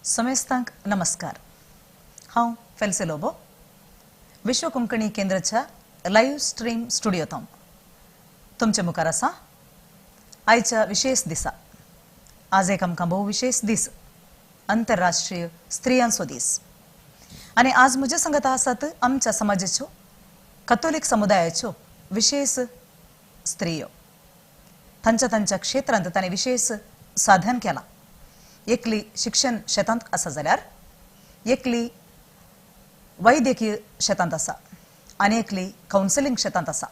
समेस्तांक नमस्कार. हांव फेल्से लोबो, विश्व कोंकणी केंद्राच्या लायव्ह स्ट्रीम स्टुडियोंत तुमच्या मुखार आसा. आयच्या विशेष दिसा, आज एक आमकां भोव विशेष दीस, आंतरराष्ट्रीय स्त्रियांचो दीस. आनी आज म्हज्या संगता आसात आमच्या समाजाच्यो, कथोलीक समुदायाच्यो विशेष स्त्रियो. तांच्या तांच्या क्षेत्रांत तांणी विशेष साधन केलां. एकली शिक्षण शेतांत आसा जाल्यार एकली वैद्यकीय शेतांत आसा आनी एकली कावन्सिलींग शेतांत आसा.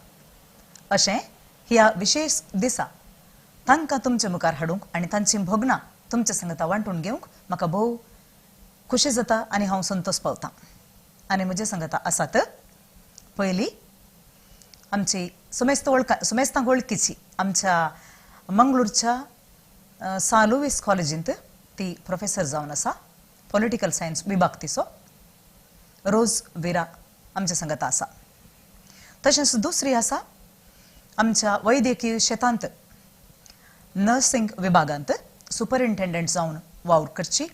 अशें ह्या विशेष दिसा तांकां तुमच्या मुखार हाडूंक आनी तांची भोगणां तुमच्या संगता वांटून घेवंक म्हाका भोव खुशी जाता आनी हांव संतोष पावतां. आनी म्हज्या संगता आसात पयली आमची सुमेस्त सुमेस्तांक वळखीची आमच्या मंगळूरच्या सा लुवीस कॉलेजींत ती प्रोफेसर जावन आसा, पॉलिटिकल सायन्स विभाग तिचो, रोज विरा आमच्या संगता आसा. तशेंच दुसरी आसा आमच्या वैद्यकीय शेतांत नर्सिंग विभागांत सुपरिंटेंडंट जावन वावर करची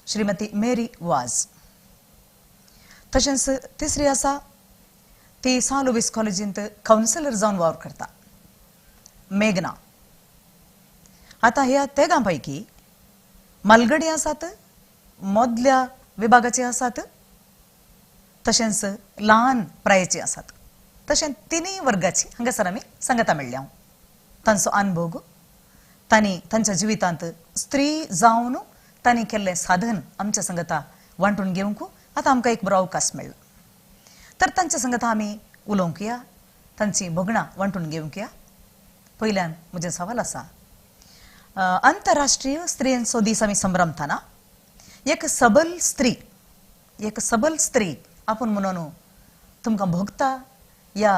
श्रीमती मेरी वाज. तशेंच तिसरी आसा ती सा लुवीस कॉलेजींत कावन्सिलर जावन वावर करता, मेघना. आतां ह्या तेगां पैकी मालगडी आसात, मदल्या विभागाचे आसात, तशेंच ल्हान प्रायेचे आसात. तशेंच तिनूय वर्गाची हांगासर आमी सांगता मेळ्ळ्या. तांचो अनुभव, तांणी तांच्या जिवितांत स्त्री जावन तांणी केल्लें साधन आमच्या संगता वांटून घेवंक आतां आमकां एक बरो अवकाश मेळ्ळो. तर तांच्या संगता आमी उलोवंक या, तांची भोगणां वांटून घेवंक या. पयल्यान म्हजें सवाल आसा, आंतरराष्ट्रीय स्त्रियांचो दीस आमी संभ्रमतना एक सबल स्त्री, एक सबल स्त्री आपूण म्हणून तुमकां भोगता या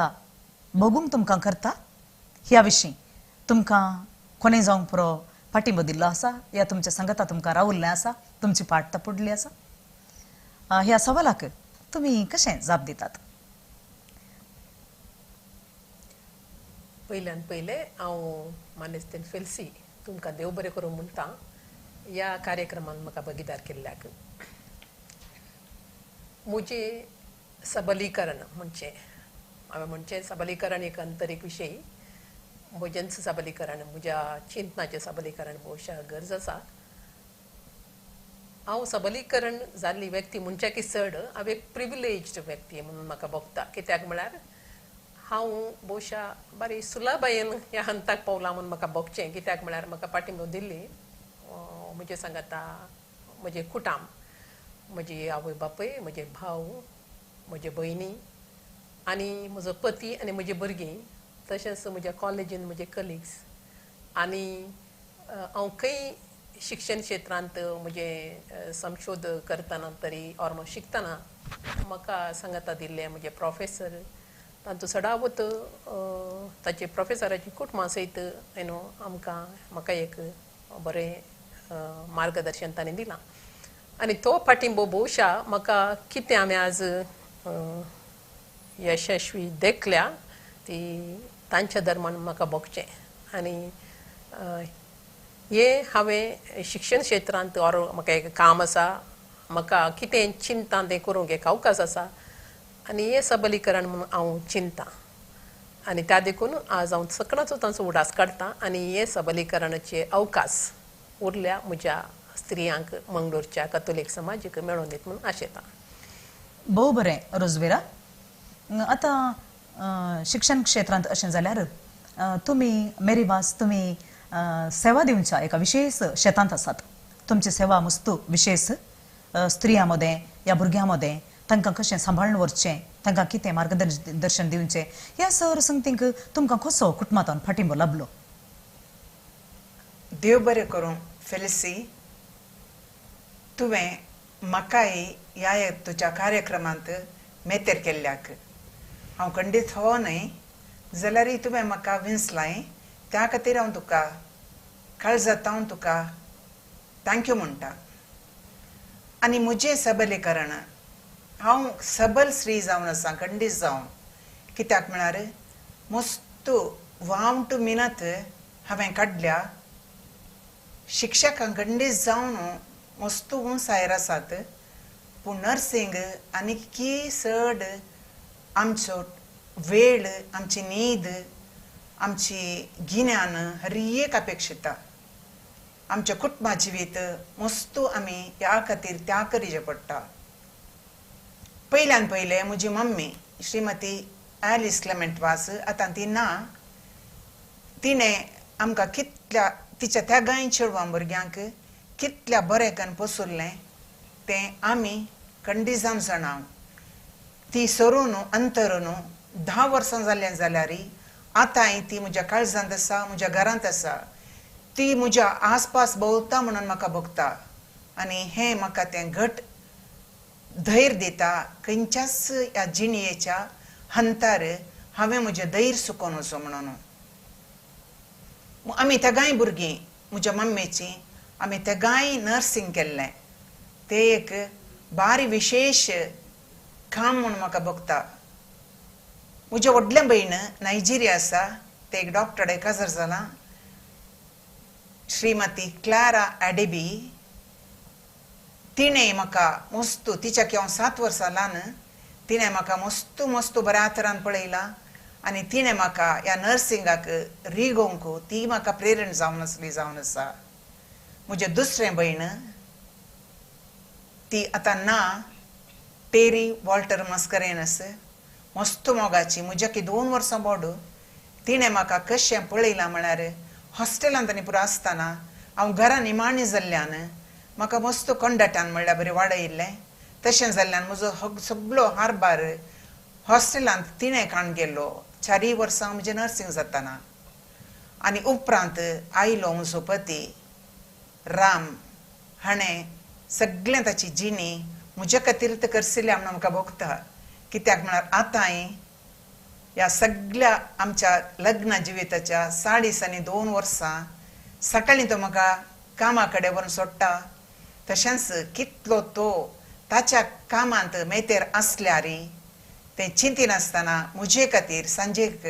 भोगूंक तुमकां करता ह्या विशीं तुमकां कोणें जावंक पुरो पाठिंबो दिल्लो आसा या तुमच्या संगता तुमकां रावल्लें आसा, तुमची पाट तपुडली आसा, ह्या सवालाक तुमी कशें जाप दितात? पयल्यान पयलें हांव मानेस्तेन फेल्सी तुमकां देव बरें करूं म्हणटा ह्या कार्यक्रमान म्हाका भागीदार केल्ल्याक. म्हजें सबलीकरण म्हणचें हांवें म्हणचें सबलीकरण एक अंतरीक विशय, म्हजेंच सबलीकरण, म्हज्या चिंतनाचें सबलीकरण भोवशा गरज आसा. हांव सबलीकरण जाल्ली व्यक्ती म्हणच्या की चड हांव एक प्रिविलेज्ड व्यक्ती म्हणून म्हाका भोगता. कित्याक म्हळ्यार हांव भोवशा बरी सुलभायेन ह्या हंताक पावलां म्हूण म्हाका भोगचें. कित्याक म्हळ्यार म्हाका पाठिंबो दिल्ली म्हजे सांगाता म्हजें कुटाम, म्हजी आवय बापूय, म्हजे भाव, म्हजे भयणी आनी म्हजो पती आनी म्हजी भुरगीं, तशेंच म्हज्या कॉलेजीन म्हजे कलिग्स आनी हांव खंय शिक्षण क्षेत्रांत म्हजें संशोध करतना तरी ऑर शिकतना म्हाका सांगाता दिल्ले म्हजे प्रोफेसर, तांचो सदावत ताचे प्रोफेसराची कुटुंबा सयत you know आमकां म्हाका एक बरें मार्गदर्शन ताणें दिलां. आनी तो पाठिंबो भोवशा म्हाका कितें आमी आज यशस्वी देखल्या ती तांच्या धर्मान म्हाका भोगचें. आनी हें हांवें शिक्षण क्षेत्रांत ऑर म्हाका एक काम आसा, म्हाका कितें चिंता तें करूंक एक अवकाश आसा आनी हें सबलीकरण म्हणून हांव चिंता आनी त्या देखून आज हांव सकणाचो तांचो उडास काडटा आनी हे सबलीकरणाचे अवकाश उरल्या म्हज्या स्त्रियांक मंगळूरच्या कथोलीक समाजीक मेळोवन दीत म्हणून आशेता. भोव बरें रोजवेरा. आतां शिक्षण क्षेत्रांत अशें जाल्यार तुमी मेरी वास, तुमी सेवा दिवच्या एका विशेष शेतांत आसात. तुमची सेवा मुस्तू विशेष स्त्रियां मदें या भुरग्यां मदें तांकां कशें सांबाळून व्हरचें, तांकां कितें मार्गदर्शन दिवचें, ह्या सर संगतींक तुमकां कसो कुटुंबांतल्यान पाठिंबो लाबलो? देव बरें करूं फेलिसी, तुवें म्हाकाय ह्या तुज्या कार्यक्रमांत मेतेर केल्ल्याक. हांव खंडीत हो न्हय जाल्यारय तुवें म्हाका विंचलाय, त्या खातीर हांव तुका काळजांत हांव तुका thank you म्हणटा. आनी म्हजें सबलीकरण, हांव सबल स्त्री जावन आसा, खंडीत जावन. कित्याक म्हळ्यार मस्त वावट मिनत हांवें काडल्या, शिक्षकां खंडीत जावन मस्तू उंचायेर आसात, पूण नर्सिंग आनी की चड आमचो वेळ, आमची न्हीद, आमची गिन्यान हर एक अपेक्षिता. आमच्या कुटुंबा जिवीत मस्तू आमी ह्या खातीर त्या करीचें पडटा. पयल्यान पयलें म्हजी मम्मी श्रीमती एलिस क्लेमेंट वास, आतां ती ना, तिणें आमकां कितल्या तिच्या त्यागाय चेडवां भुरग्यांक कितल्या बरें कन्न पोसुल्लें तें आमी खंडिजान जाणा. ती सरून अंतरून 10 वर्सां जाल्यां जाल्यार आतांय ती म्हज्या काळजांत आसा, म्हज्या घरांत आसा. ती म्हज्या आसपास भोंवता म्हणून म्हाका भोगता आनी हें म्हाका तें घट धैर्य दिता. खंयच्याच ह्या जिणयेच्या हंतार हांवें म्हजें धैर्य सुकोवन वचो म्हणून. आमी तेगांय भुरगीं म्हज्या मम्मीची आमी तेगांय नर्सिंग केल्लें, तें एक बारी विशेश काम म्हूण म्हाका भोगता. म्हजें व्हडलें भयण नायजेरिया आसा, तें एक डॉक्टर काजार जालां, श्रीमती क्लारा एडेबी. तिणें म्हाका मस्तू, तिच्या हांव 7 वर्सां ल्हान, तिणें म्हाका मस्तू मस्तू बऱ्या तरान पळयलां आनी तिणें म्हाका ह्या नर्सिंगाक रिगोवंक ती म्हाका प्रेरण जावन आसली जावन आसा. म्हजें दुसरें भयण ती आतां ना, टेरी वॉल्टर मस्करेनस, मस्तू मोगाची, म्हज्या की 2 वर्सां बोड. तिणें म्हाका कशें पळयलां म्हळ्यार हॉस्टेलांत आनी पुरो आसतना हांव घरा निमाणी जाल्ल्यान म्हाका मस्त कंडक्टान म्हणल्यार बरें वाडयिल्लें. तशें जाल्ल्यान म्हजो सगळो हारबार हॉस्टेलांत तिणें काण गेल्लो 4 वर्सां म्हजें नर्सिंग जातना. आनी उपरांत आयलो म्हजो पती राम, हाणें सगळें ताची जिणी म्हज्या खातीर तर करसिल्या म्हणून म्हाका भोगता. कित्याक म्हळ्यार आतांय ह्या सगळ्या आमच्या लग्न जिविताच्या 40 आनी 2 वर्सां सकाळीं तो म्हाका कामा कडेन व्हरून सोडटा. तशेंच कितलो तो ताच्या कामांत मेतेर आसल्यार तें चिंतिनासतना म्हजे खातीर सांजेक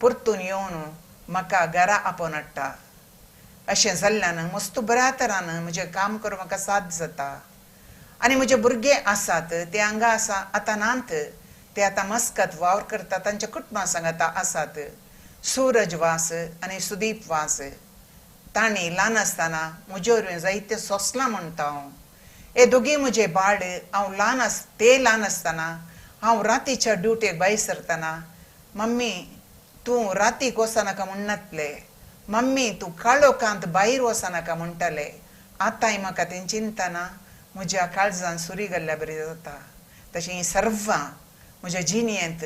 परतून येवन म्हाका घरा आपोवन हाडटा. अशें जाल्ल्यान मस्त बऱ्या तरान म्हजें काम करूं म्हाका साथ जाता. आनी म्हजे भुरगे आसात ते हांगा आसा आतां नात, ते आतां मस्कत वावर करता, तांच्या कुटुंबा सांगाता आसात. सूरज वास आनी सुदीप वास, तांणी ल्हान आसतना म्हजे वरवीं जायतें सोंसलां म्हणटा हांव. हे दोगीय म्हजे बाळ हांव ल्हान आस ते ल्हान आसतना हांव रातीच्या ड्युटेक भायर सरतना मम्मी तूं रातीक वचनाका म्हणनातले, मम्मी तूं काळोखांत भायर वचनाका म्हणटाले. आतांय म्हाका तें चिंतना म्हज्या काळजान सुरी घाल्ल्या बरी जाता. तशें हीं सर्वां म्हज्या जिणयेंत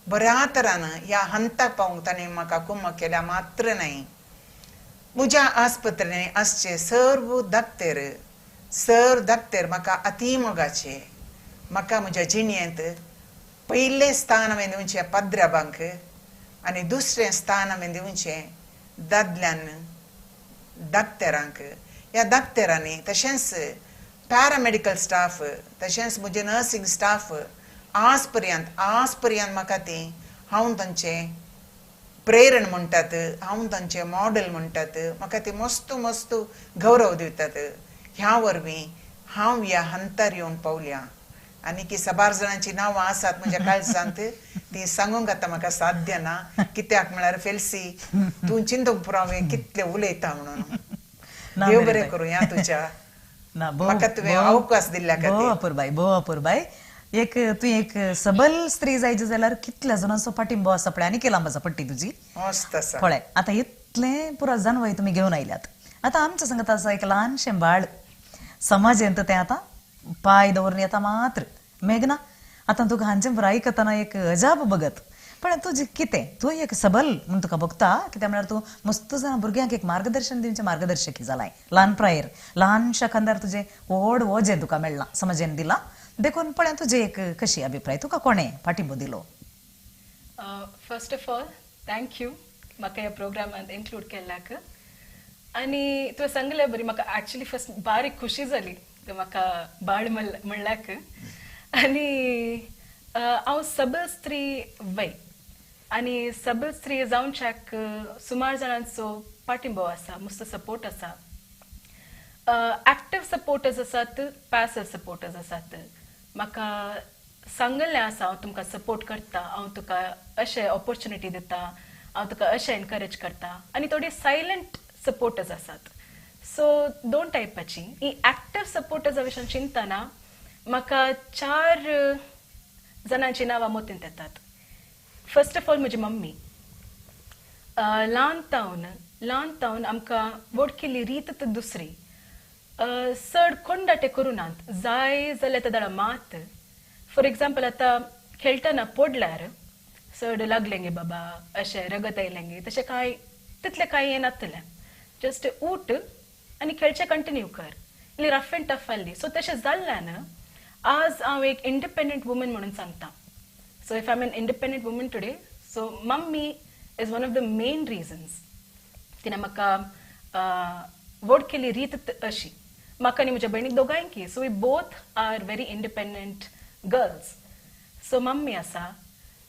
बऱ्या तरान ह्या हंताक पावूंक ताणें म्हाका कुमक केल्या मात्र न्हय. म्हज्या आस्पत्रेंत आसचे सर्व दाक्तेर, सर दाक्तेर म्हाका अती मोगाचे. म्हाका म्हज्या जिणयेंत पयलें स्थान हांवें दिवचें पाद्र्याबांक आनी दुसरें स्थान हांवें दिवचें दादल्यान दाक्तेरांक. ह्या दाक्तेरांनी तशेंच पॅरामेडिकल स्टाफ, तशेंच म्हजें नर्सिंग स्टाफ आज पर्यंत आज पर्यंत म्हाका ती हांव तांचें प्रेरण म्हणटात, हांव तांचें मॉडल म्हणटात, म्हाका ती मस्त मस्त गौरव दितात. ह्या वरवीं हांव ह्या हंतार येवन पावल्या. आनी की साबार जाणांची नांवां आसात म्हज्या काळजांत, ती सांगूंक आतां म्हाका साध्य ना. कित्याक म्हळ्यार फेल्सी तूं चिंतूंक पुरो हांवें कितलें उलयता म्हणून. देव बरें करूं ह्या तुज्या, म्हाका तुवें अवकाश दिल्ल्या खातीर. अपुरबाय, भोव अपुरबाय. एक तूं एक सबल स्त्री जायचे जाल्यार कितल्या जाणांचो पाठिंबो आसा पळय आनी केला म्हजा पट्टी तुजी मस्त आसा पळय. आतां इतलें पुरो जानवय तुमी घेवन आयल्यात. आतां आमच्या सांगता आसा एक ल्हानशें बाळ समाजेंत तें आतां पांय दवरून येता मात्र मेघना. आतां तुका हांचें पुरो आयकतना एक अजाप बगत पण तुजें कितें तूं एक सबल म्हूण तुका भोगता. कित्याक म्हळ्यार तूं मस्त जाणां भुरग्यांक एक मार्गदर्शन दिवचें मार्गदर्शकी जालाय. ल्हान प्रायेर ल्हानशा खांदार तुजें व्हड वजें तुका मेळ्ळां समाजेन दिलां, देखून पळय तुजें एक कशी अभिप्राय, तुका कोणें पाठिंबो दिलो? First of all thank you म्हाका ह्या प्रोग्रामांत इन्क्लूड केल्ल्याक. आनी तुवें सांगलें बरी, म्हाका एक्चुली फर्स्ट बारीक खुशी जाली तूं म्हाका बाळ म्हणल्याक. आनी हांव सबल स्त्री वय आनी सबल स्त्री जावच्याक सुमार जाणांचो पाठिंबो आसा, मस्त सपोर्ट आसा. एक्टिव सपोर्टर्स आसात, पॅसिव सपोर्टर्स आसात. म्हाका सांगलें आसा हांव तुमकां सपोर्ट करता, हांव तुका अशें ऑपॉर्चुनिटी दिता, हांव तुका अशें एनकरेज करता. आनी थोडी सायलंट सपोर्टर्स आसात. सो दोन टायपाची ही एक्टिव सपोर्टर्सा विशीं चिंतना म्हाका 4 जाणांची नांवां मतींत येतात. फर्स्ट ऑफ ऑल म्हजी मम्मी. ल्हान तावन आमकां व्हड केल्ली रीत तर दुसरी, चड कोंडाटे करुनात, जाय जाल्यार ते दाडा मात. फॉर एग्जाम्पल आतां खेळटना पडल्यार चड लागलें गे बाबा, अशें रगत आयलें गे, तशें कांय तितलें कांय हें नासलें. जस्ट उठ आनी खेळचें कंटिन्यू कर, इल्ली रफ एंड टफ आहली. सो तशें जाल्ल्यान आज हांव एक इंडिपेंडंट वुमन म्हणून सांगता. So if I am an independent woman today, so mummy is one of the main reasons. तिणें म्हाका व्हड केली रीत अशी, म्हाका आनी म्हज्या भयणीक दोगांयकी. So we both are very independent girls. So mummy आसा,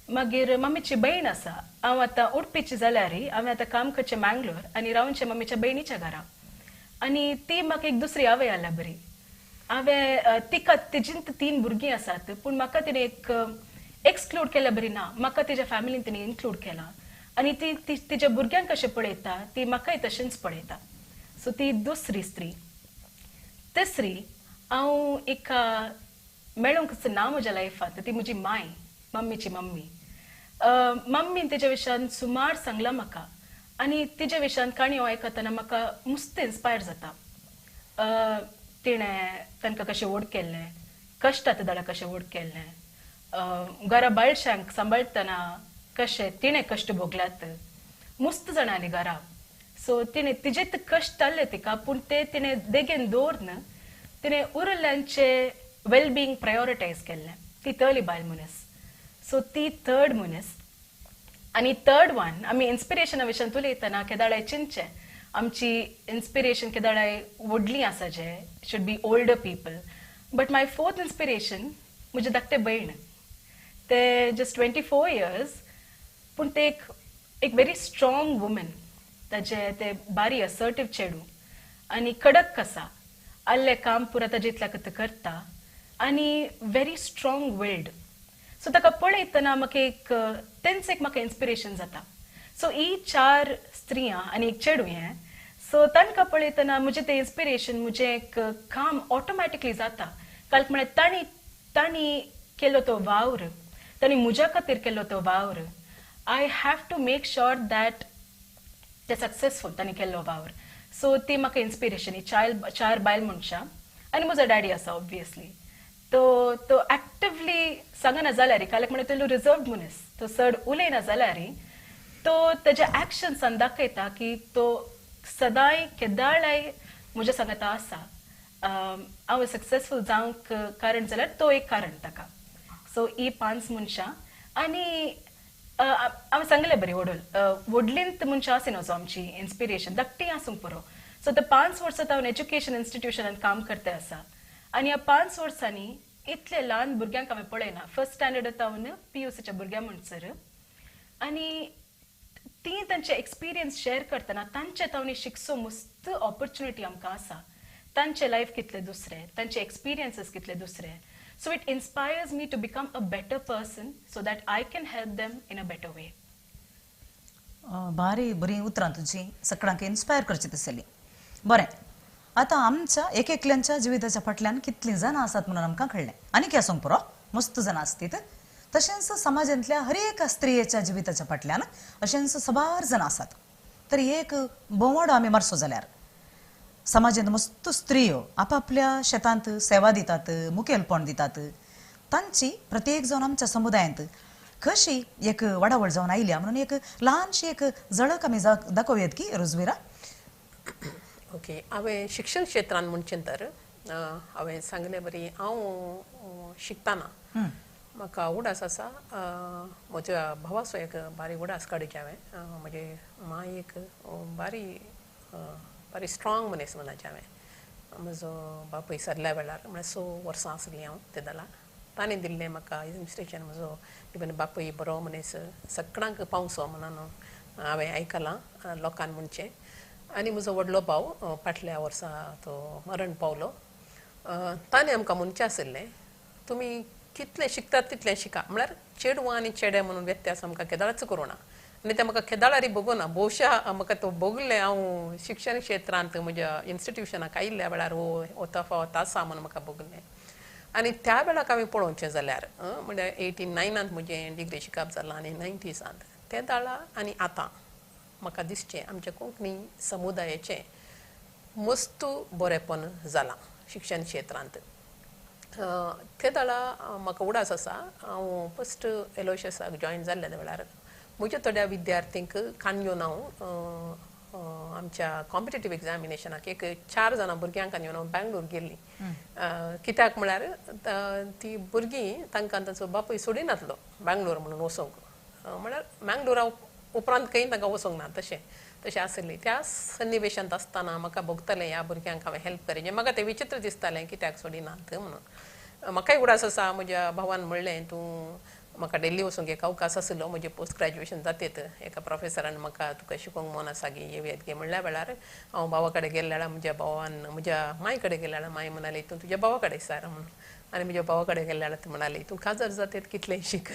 मागीर मम्मीची भयण आसा. हांव आतां उडपीची जाल्यार हांवें आतां काम करचें मँगलोर आनी रावचें मम्मीच्या भयणीच्या घरा. आनी ती म्हाका एक दुसरी आवय आल्या बरी. हांवें तिका तिजींत 3 भुरगीं आसात, पूण म्हाका तिणें एक एक्सक्लूड केल्या बरी ना, म्हाका तिच्या फॅमिलीन तिणें इन्क्लूड केला. आनी ती तिच्या भुरग्यांक कशें पळयता ती म्हाकाय तशेंच पळयता. सो ती दुसरी स्त्री. तिसरी हांव एका मेळूंकच ना म्हज्या लायफांत, ती म्हजी माय, मम्मीची मम्मी. मम्मीन तिच्या विशयान सुमार सांगलां म्हाका आनी तिच्या विशयान काणयो आयकतना म्हाका मुस्त इन्स्पायर जाता. तिणें तांकां कशें व्हड केल्लें, कश्टांत दाडा कशें व्हड केल्लें, घरा बाळशांक सांबाळटना कशें तिणें कश्ट भोगल्यात, मुस्त जाणांनी घरा. सो तिणें तिजेत कश्ट जाल्ले तिका, पूण ते तिणें देगेन दवरून तिणें उरल्ल्यांचे वेलबिंग प्रायोरिटायज केल्लें. ती तली बायल मनीस. सो ती थर्ड मनीस. आनी थर्ड वन, आमी इन्स्पिरेशना विशयान उलयतना केदाळाय चिंतचें, आमची इन्स्पिरेशन केदाळाय व्हडली आसा, जे should be older people. But my fourth inspiration म्हजें धाकटें भयण. ते जस्ट 24 इयर्स, पूण ते एक व्हेरी स्ट्रॉंग वुमन. ताजे ते बारी असर्टीव चेडूं आनी कडक आसा, आल्लें काम पुरा ताजे इतल्या कत करता आनी व्हेरी स्ट्रॉंग विल्ड. सो ताका पळयतना म्हाका एक तेंच एक म्हाका इन्स्पिरेशन जाता. सो ही 4 स्त्रियां आनी एक चेडूं हें, सो तांकां पळयतना म्हजें तें इन्स्पिरेशन, म्हजें एक काम ऑटोमॅटिकली जाता. काल म्हळ्यार तांणी केलो तो वावर, तांणी म्हज्या खातीर केलो तो वावर, I have to make sure that ते सक्सेसफूल तांणी केल्लो वावर. सो ती म्हाका इन्स्पिरेशन, ही 4 बायल मनशां. आनी म्हजो डॅडी आसा ऑब्वियसली, तो तो एक्टिवली सांगना जाल्यार, काल म्हळ्यार तो रिजर्वड मनीस, तो चड उलयना जाल्यार तो ताज्या एक्शन्सान दाखयता की तो सदांय केदाळाय म्हज्या सांगता आसा. हांव सक्सेसफूल जावंक कारण जाल्यार तो एक कारण ताका. सो ही 5 मनशां. आनी हांवें सांगलें बरें व्हडल व्हडलींत मनशां आसना जो आमची इन्स्पिरेशन धाकटी आसूंक पुरो. सो ते 5 वर्सां हांव एज्युकेशन इन्स्टिट्युशनान काम करता आसा आनी ह्या 5 वर्सांनी इतले ल्हान भुरग्यांक हांवें पळयना, फर्स्ट स्टँडर्ड तावन PUCच्या भुरग्यां म्हणसर. आनी ती तांचे एक्सपिरियन्स शेअर करतना तांचे तावणी शिकचो मस्त ऑपॉर्च्युनिटी आमकां आसा. तांचे लायफ कितले दुसरे, तांचे एक्सपिरियन्सीस कितले दुसरे. So it inspires me to become a better person so that I can help them in a better way. भारी बरी उतरां तुजी सगळ्यांक इन्स्पायर करची तसली. बरें, आतां आमच्या एक एकल्यांच्या जिविताच्या फाटल्यान कितलीं जाणां आसात म्हणून आमकां कळ्ळें. आनी कितें आसूंक पुरो, मस्त जाणां आसतीत. तशेंच समाजांतल्या हर एका स्त्रियेच्या जिविताच्या फाटल्यान अशेंच सबार जाणां आसात. तर एक भोंवडो आमी मारचो जाल्यार समाजांत मस्त स्त्रियो आपापल्या शेतांत सेवा दितात, मुखेलपण दितात. तांची प्रत्येक जावन आमच्या समुदायांत कशी एक वाडावळ जावन आयल्या म्हणून एक ल्हानशी एक झळक आमी दाखोवयात की रोजविरा. ओके, हांवें शिक्षण क्षेत्रान म्हणचें तर हांवें सांगलें बरी, हांव शिकतना म्हाका उडास आसा, म्हज्या भावाचो एक बारी उडास काडचे हांवें. म्हजे माय एक बारी बारी स्ट्रॉंग मनीस म्हणचे हांवें. म्हजो बापूय सरल्या वेळार म्हळ्यार 6 वर्सां आसलीं हांव ते दला, ताणें दिल्लें म्हाका इन्स्पिरेशन. म्हजो इवन बापूय बरो मनीस, सगळ्यांक पावसो म्हणून हांवें आयकलां लोकान म्हणचें. आनी म्हजो व्हडलो भाव फाटल्या वर्सा तो मरण पावलो. ताणें आमकां म्हणचें आशिल्लें, तुमी कितलें शिकतात तितलें शिका, म्हळ्यार चेडवां आनी चेडे म्हणून व्यत्यास आमकां केदाळच करूं ना. आनी तें म्हाका केदाळारी बगोना, भोवशा म्हाका तो भोगलें हांव शिक्षण क्षेत्रांत म्हज्या इन्स्टिट्युशनाक आयिल्ल्या वेळार हो तफावत आसा म्हणून म्हाका भोगलें. आनी त्या वेळाक हांवें पळोवचें जाल्यार म्हळ्यार 89 म्हजें डिग्री शिकप जालां आनी 90s ते दाळा आनी आतां म्हाका दिसचें आमच्या कोंकणी समुदायाचें मस्त बरेंपण जालां शिक्षण क्षेत्रांत. ते दाळा म्हाका उडास आसा, हांव फस्ट एलोशियसाक जॉयन जाल्ल्या वेळार म्हज्या थोड्या विद्यार्थींक कान घेवन हांव आमच्या कॉम्पिटेटीव एग्जामिनेशनाक एक 4 जाणां भुरग्यांक घेवन हांव बेंगलोर गेल्ली. कित्याक म्हळ्यार ती भुरगीं तांकां तांचो बापूय सोडिनातलो बेंगलोर म्हणून वचोंक, म्हळ्यार मँगलोरा उपरांत खंय तांकां वचोंक ना तशें तशें आसली. त्या सन्निवेशांत आसतना म्हाका भोगतालें ह्या भुरग्यांक हांवें हेल्प करीजे, म्हाका तें विचित्र दिसतालें कित्याक सोडिनात म्हणून. म्हाकाय उडास आसा, म्हज्या भावान म्हणलें तूं म्हाका दिल्ली वचूंक एक अवकाश आशिल्लो, म्हजें पोस्ट ग्रॅज्युएशन जातेत एका प्रोफेसरान म्हाका तुका शिकोवंक मन आसा गे येवयात गे म्हणल्या वेळार हांव भावा कडेन गेल्ल्या वेळार म्हज्या भावान म्हज्या माय कडेन गेल्या वेळार माय म्हणाली तूं तुज्या भावा कडेन सार म्हणून. आनी म्हज्या भावा कडेन गेल्ल्या वेळार म्हणाली तूं काजार जातेत कितलें शीक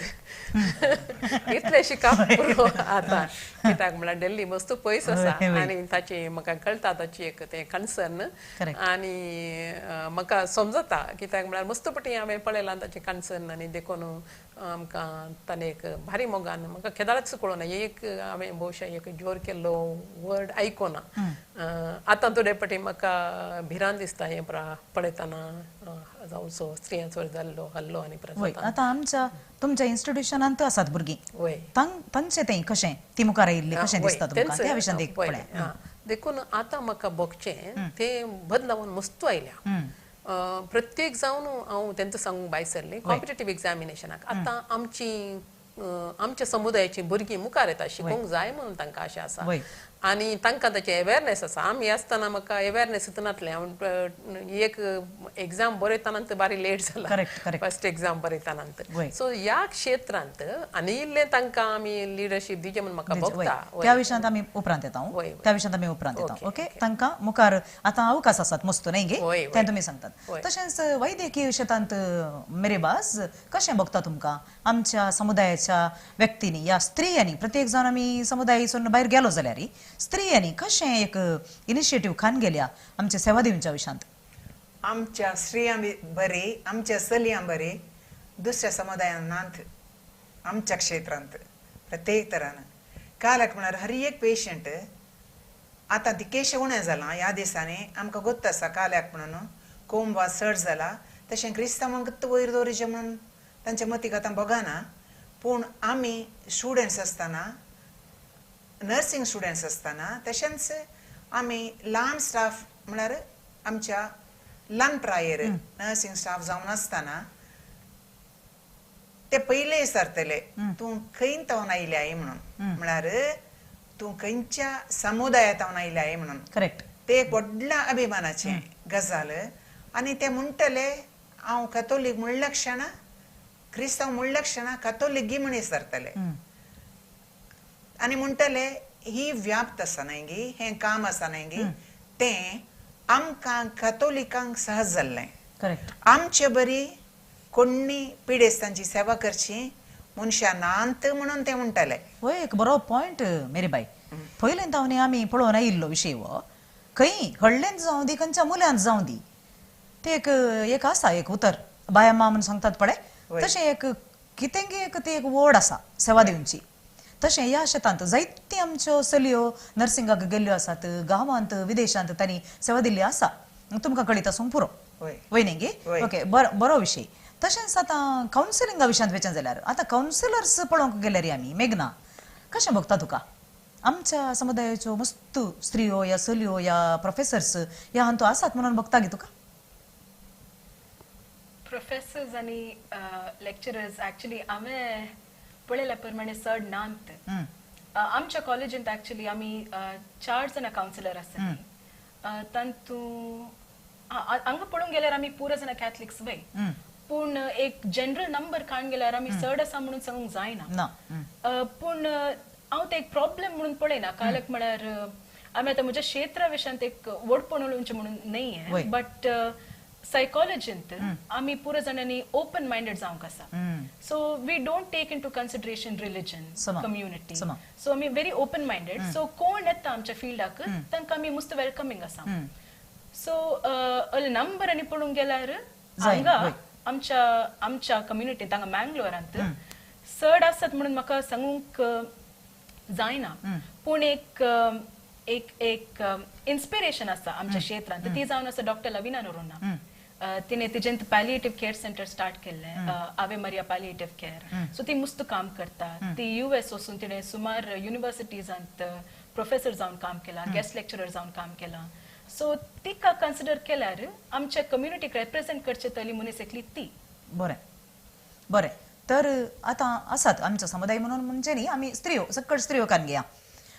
इतलें शिकप पुरो आतां, कित्याक म्हळ्यार दिल्ली मस्त पयस आसा आनी ताची म्हाका कळटा ताची एक तें कन्सर्न आनी म्हाका समजता, कित्याक म्हळ्यार मस्त पटी हांवें पळयलां ताचें कन्सर्न. आनी देखून आमकां ताणें एक भारी मोगान म्हाका केदाळच कळना एक हांवें भोवशा एक जोर केल्लो वर्ड आयकोना. आतां थोडे पटी म्हाका भिरांत दिसता हें पळयतना जावचो स्त्रियांचो जाल्लो हल्लो आनी आतां आमच्या तुमच्या इन्स्टिट्युशनांत आसात भुरगीं तांचें तें कशें ती मुखार आयिल्ली कशें दिसता तुमकां त्या विशयान एक पळया. देखून आतां म्हाका भोगचें तें बदलावन मस्तू आयल्या. प्रत्येक जावन हांव तेंकां सांगूंक भायर सरलें कॉम्पिटेटीव एग्जामिनेशनाक आतां आमची आमच्या समुदायाची भुरगीं मुखार येता शिकोवंक जाय म्हणून तांकां आशा आसा आनी तांकां ताचें अवेरनेस आसा. आमी आसतना म्हाका अवेरनेस नासलें, हांव एक एग्जाम बरयतना बारी लेट जाला फर्स्ट एग्जाम बरयतना. सो ह्या क्षेत्रांत आनी इल्लें तांकां आमी लिडरशीप दिवचें म्हणून म्हाका भोगता. त्या विशयांत आमी उपरांत येता, त्या विशयांत आमी उपरांत येता. ओके, तांकां मुखार आतां अवकाश आसात मस्त न्ही गे तें तुमी सांगतात. तशेंच वैद्यकीय शेतांत मेरेबाज कशें भोगता तुमकां आमच्या समुदायाच्या व्यक्तींनी या स्त्रियांनी, प्रत्येक जाण आमी समुदायासून भायर गेलो जाल्यार स्त्रियांनी कशें एक इनिशिएटीव खान गेल्या आमच्या सेवा दिवच्या विशयांत? आमच्या स्त्रियां बरी, आमच्या चलयां बरी दुसऱ्या समुदायांत आमच्या क्षेत्रांत प्रत्येक तरान कालक म्हळ्यार हर एक पेशंट आतां दिकेश उणें जालां ह्या दिसांनी आमकां गोत्त आसा काल्याक म्हणून कोंब चड जाला, तशें क्रिस्तांवांक वयर दवरिचें म्हणून तांच्या मतीक आतां बगाना. पूण आमी स्टुडंट्स आसतना नर्सिंग स्टुडंट्स आसतना तशेंच आमी ल्हान स्टाफ म्हळ्यार आमच्या ल्हान प्रायेर नर्सिंग स्टाफ जावन आसतना ते पयले विचारतले तूं खंय तावन आयल्याय म्हणून, म्हळ्यार तूं खंयच्या समुदाया तावन आयल्याय म्हणून. करेक्ट, ते एक व्हडल्या अभिमानाचें गजाल. आनी ते म्हणटले हांव कॅथोलीक म्हणल्या क्षणा क्रिस्तांव म्हणल्या क्षणा कॅथोलीक गी म्हण विचारतले आनी म्हणटले ही व्याप्त आसा न्हय गी, हें काम आसा न्हय गी, तें आमकां कॅथोलिकांक सहज जाल्लें. आमचे बरी कोण्णी पिडेस्तांची सेवा करची मनशां नात म्हणून ते म्हणटाले. वय एक बरो पॉयंट मेरी बाय. पयलें तावनी आमी पळोवन आयिल्लो विशय हो, खंय हडलेंत जावं दी खंयच्या मुल्यांत जावं दी, ते एक एक आसा एक उतर बायम्मा म्हणून सांगतात पळय, तशें एक कितें एक ते एक वड आसा सेवा दिवची. तशें ह्या शेतांत जायती आमच्यो चलयो नर्सिंगाक गेल्ल्यो आसात, गांवांत विदेशांत तांणी सेवा दिल्ली आसा, तुमकां कळीत आसूंक पुरो वय न्ही गे. ओके, बरो विशय. तशेंच आतां कावन्सिलिंगा विशयांत वचें जाल्यार आतां कावन्सिलर्स पळोवंक गेल्यार आमी मेघना कशें भोगता तुका आमच्या समुदायाच्यो मस्त स्त्रियो या चलयो या प्रोफेसर्स ह्या हांतू आसात म्हणून भोगता गे तुका? प्रोफेसर्स आनी लेक्चरर्स एक्चुअली हांवें पळयल्या प्रमाणे चड नात. आमच्या कॉलेजींत एक्चुअली आमी 4 जाणां कावन्सिलर आसतात, तातूंत हांगा पळोवंक गेल्यार आमी पुरो जाणां कॅथलिक्स वय, पूण एक जनरल नंबर काडून गेल्यार आमी चड आसा म्हणून सांगूंक जायना. पूण हांव ते एक प्रॉब्लेम म्हणून पळयना, कालक म्हळ्यार आमी आतां म्हज्या क्षेत्रा विशयांत एक व्हडपण उलोवचें म्हणून न्हय, बट सायकोलॉजींत आमी पुरो जाणांनी ओपन मायंडेड जावंक आसा. So we don't take into consideration religion, community. So आमी व्हेरी ओपन मायंडेड. सो कोण येता आमच्या फिल्डाक तांकां आमी मस्त वेलकमींग आसा. सो नंबर आनी पळोवंक गेल्यार हांगा आमच्या आमच्या कम्युनिटींत हांगा मँगलोरांत चड आसात म्हणून म्हाका सांगूंक जायना, पूण एक एक एक इन्स्पिरेशन आसा आमच्या क्षेत्रांत, ती जावन आसा डॉक्टर लवीना नोरोन्हा. तिणे तिजेंत पॅलिएटीव केअर सेंटर स्टार्ट केल्लें, आवे मारिया पॅलिएटीव केअर. सो ती मस्त काम करता. ती US वचून तिणें सुमार युनिवर्सिटीजांत प्रोफेसर जावन काम केलां, गेस्ट लेक्चरर जावन काम केलां. सो तिका कन्सिडर केल्यार आमच्या कम्युनिटीक रेप्रेझेंट करचे तली मनीस एकली ती. बरें बरें. तर आतां आसात आमच्या समुदाय म्हणून म्हणजे न्ही आमी स्त्रियो सकट स्त्रियो कान घेया.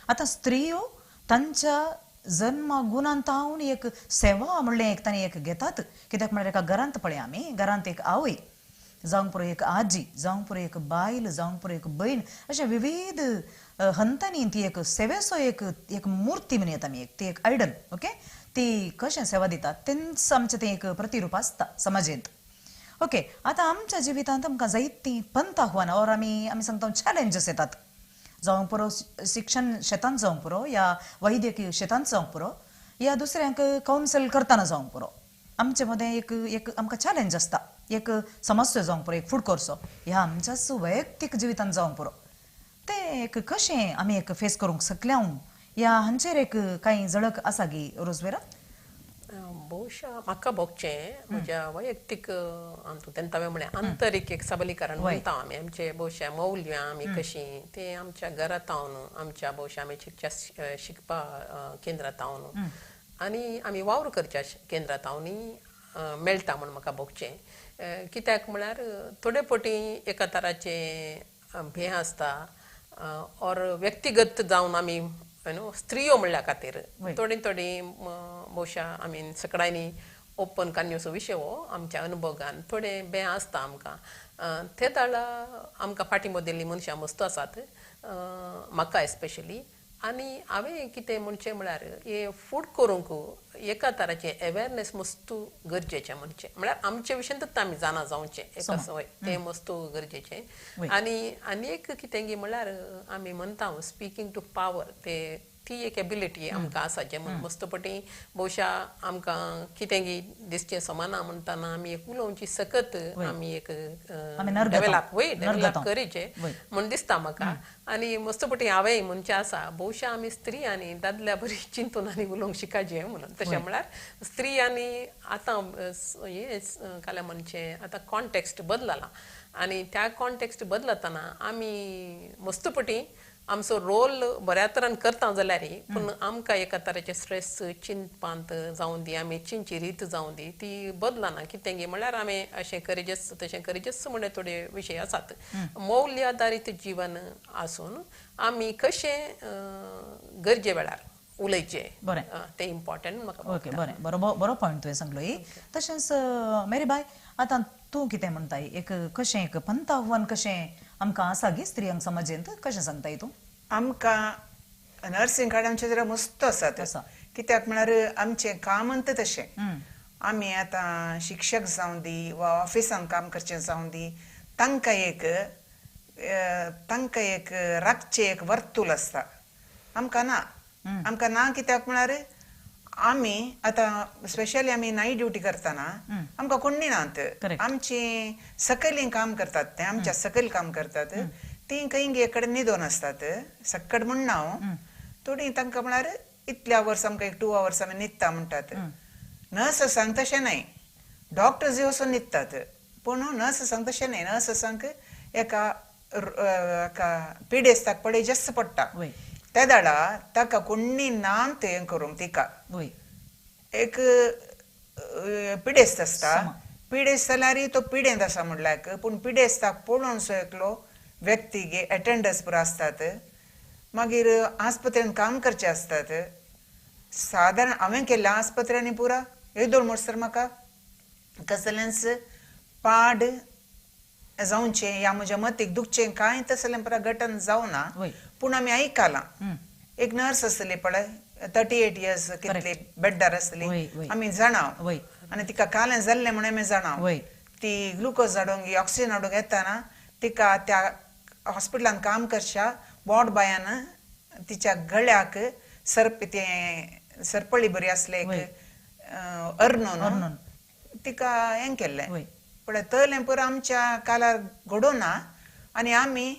आतां स्त्रियो तांच्या जन्म गुणांत एक सेवा म्हणलें एक तांणी एक घेतात. कित्याक म्हळ्यार एका घरांत पळय आमी घरांत एक आवय जावंक पुरो, एक आजी जावंक पुरो, एक बायल जावंक पुरो, एक भयण, अशे विविध हंतांनी ती एक सेवेचो एक एक मूर्ती म्हणयत आमी, एक ती एक आयडल. ओके, ती कशें सेवा दितात तेंच आमचें तें एक प्रतिरूप आसता समाजेंत. ओके, आतां आमच्या जिवितांत आमकां जायतीं पंथ आव्हानां ओर आमी आमी सांगता चॅलेंजीस येतात, जावंक पुरो शिक्षण शेतांत जावंक पुरो या वैद्यकीय शेतांत जावंक पुरो या दुसऱ्यांक कावन्सिल करतना जावंक पुरो. आमचे मदें एक एक आमकां चॅलेंज आसता, एक समस्या जावंक पुरो, एक फूड कोर्सो ह्या आमच्याच वैयक्तीक जिवितांत जावंक पुरो. तें एक कशें आमी एक फेस करूंक शकल्या या हांचेर एक कांय झळक आसा गी रोजवेरा? बहुशा म्हाका भोगचें म्हज्या वैयक्तीक तेन्ना हांवें म्हणलें आंतरीक एक सबलीकरण म्हणटा आमी, आमचे बहुशा मौल्यां आमी कशीं तें आमच्या घरांत आमच्या बहुशा आमी शिकच्या शिकपा केंद्रांत आनी आमी वावर करच्या केंद्रांत मेळटा म्हूण म्हाका भोगचें. कित्याक म्हळ्यार थोडे फावटी एका तराचें भें आसता ऑर व्यक्तिगत जावन आमी न्हू स्त्रियो म्हणल्या खातीर थोडी थोडी बहुशा आमी सगळ्यांनी ओपन कान्योसो विशय हो आमच्या अनुभगान थोडे बें आसता आमकां. ते दाळा आमकां फाटीं बदल्लीं मनशां मस्त आसात म्हाका एस्पेशली. आनी हांवें कितें म्हणचें म्हळ्यार हे फूड करूंक एका तराचें अवेरनेस मस्त गरजेचें म्हणचें म्हळ्यार आमचे विशयांतूच आमी जाणा जावचें एका सवय तें मस्त गरजेचें. आनी आनी एक कितें गी म्हळ्यार आमी म्हणटा स्पिकींग टू पावर, ते ती एक एबिलिटी आमकां आसा जें मस्त पटी बहुशा आमकां कितें गी दिसचें समाना म्हणटाना आमी एक उलोवची सकत आमी एक डेव्हलप वय डेव्हलप करीचे म्हूण दिसता म्हाका. आनी मस्त पटी हांवें म्हणचें आसा बहुशा आमी स्त्री आनी दादल्या बरी चिंतून आनी उलोवंक शिकाचें म्हणून. तशें म्हळ्यार स्त्री आनी आतां हें काल्या म्हणचें आतां कॉन्टेक्स्ट बदलला आनी त्या कॉन्टेक्स्ट बदलतना आमी मस्त पटी आमचो रोल बऱ्या तरान करता जाल्यार पूण आमकां एका तरेचे स्ट्रेस चिंतपांत जावं दी आमी चिंतची रीत जावं दी ती बदलना. कितें गी म्हळ्यार आमी अशें करिजेच तशें करिजेच म्हणले थोडे विशय आसात. मौल्य आदारीत जीवन आसून आमी कशें गरजे वेळार उलयचें बरें तें इम्पॉर्टंट म्हाका. ओके, बरें, बरो बरो पॉयंट तुवें सांगलो. तशेंच मेरी बाय आतां तूं कितें म्हणटाय एक कशें एक पंथ आव्हान कशें आमकां आसा गी स्त्रियांक समाजेंत कशें सांगताय तूं? आमकां नर्सिंग कार्ड आमचे जरा मस्त आसात, कित्याक म्हळ्यार आमचें काम तशें आमी आतां शिक्षक जावं दी वा ऑफिसान काम करचें जावं दी तांकां एक तांकां एक राखचें एक वर्तूल आसता, आमकां ना. आमकां ना कित्याक म्हळ्यार आमी आतां स्पेशली आमी नायट ड्युटी करतना आमकां कोण्णी नात, आमची सकयल काम करतात ते आमच्या सकयल काम करतात ती खंय एक कडेन न्हिदोन आसतात सक्कड म्हणना हांव थोडी तांकां म्हळ्यार इतले आवर्स आमकां एक 2 आवर्स आमी न्हिदता म्हणटात. नर्सांक तशें न्हय, डॉक्टर्स वचून न्हिदतात पूण नर्सांक तशें न्हय, नर्सांक एका एका पिडेस्ताक पळयचेंच पडटा त्या दाडा ताका कोण्णी ना तें करूंक तिका एक पिडेस्त आसता, पिडेस्त जाल्यार तो पिडेंत आसा म्हणल्यार पूण पिडेस्ताक पळोवन सो एकलो व्यक्ती गे एटेंडन्स पुरो आसतात, मागीर आस्पत्रेन काम करचे आसतात. सादारण हांवें केल्ल्या आस्पत्र्यांनी पुरा येदोळ म्हणसर म्हाका कसलेंच पाड जावचें या म्हज्या मतीक दुखचें कांय तसलें पुरा घटन जावना, पूण आमी आयकलां. एक नर्स आसली पळय 38 इयर्स कितले बेड्डार आसली आमी जाणा आनी तिका कालें जाल्लें म्हणून आमी जाणा. ती ग्लुकोज हाडूंक ऑक्सिजन हाडूंक येताना तिका त्या हॉस्पिटलान काम करच्या वॉर्ड बायान तिच्या गळ्याक सर्प तें सरपळी बरी आसले एक अर्नून तिका हें केल्लें. पण तलें पुरो आमच्या कालार घडोना आनी आमी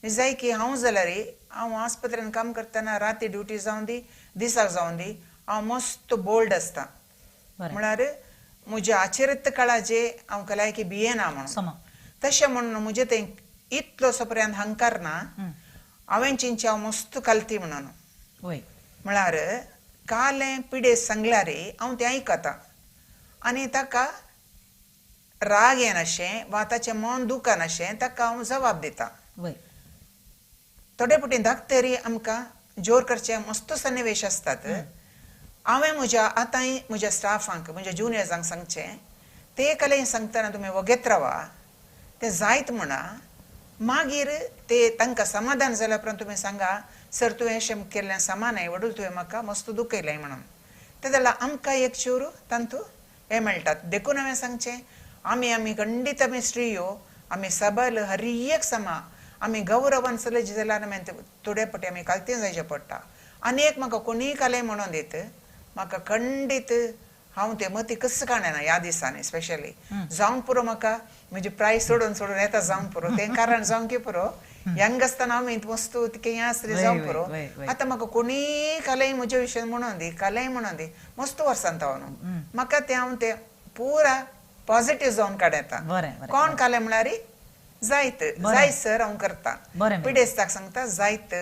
जाय की हांव जाल्यार हांव आस्पत्रेन काम करतना राती ड्युटी जावं दी दिसाक जावं दी हांव मस्त बोल्ड आसता. म्हळ्यार म्हज्या आचरित काळाचे हांव कलायकी भियेना म्हणून तशें म्हणून म्हजें तें इतलोसो पर्यंत हंकार ना. हांवें चिंचे हांव मस्त कलती म्हणून म्हळ्यार कालें पिडे सांगल्यार हांव तें आयकता आनी ताका राग येनाशें वा ताचें मन दुखनाशें ताका हांव जबाब दिता. थोडे फावटी धाकतरी आमकां जोर करचे मस्त सन्निवेश आसतात. हांवें म्हज्या आतांय म्हज्या स्टाफांक म्हज्या ज्युनियर्सांक सांगचें ते कलें सांगतना तुमी वगेत रावा तें जायत म्हणा मागीर ते तांकां समाधान जाल्या उपरांत तुमी सांगा सर तुवें अशें केल्लें समान आहे वडूल तुवें म्हाका मस्त दुखयलें म्हणून ते जाल्यार आमकां एक चूर तांतू हें मेळटात. देखून हांवें सांगचें आमी आमी खंडीत आमी स्त्रियो आमी सबल हर एक समा आमी गौरवान चलयचे जाल्यार आमी थोडे फावटी आमी कालतें जायचें पडटा. आनी एक म्हाका कोणीय कालें म्हणून दीत म्हाका खंडीत हांव ते मती कस काडना ह्या दिसांनी स्पेशली जावंक पुरो म्हाका म्हजी प्रायस सोडून सोडून येता जावंक पुरो तें कारण जावंक पुरो यंग आसतना आमी मस्त हें आसलें जावंक पुरो. आतां म्हाका कोणीय कालें म्हज्या विशयान म्हणून दी कालें म्हणून दी मस्त वर्सान हांव न्हू म्हाका तें हांव तें पुरा पॉझिटीव जावन काडटा. कोण कालें म्हळ्यार जायत जायत सर हांव करता पिडेस्ताक सांगता जायत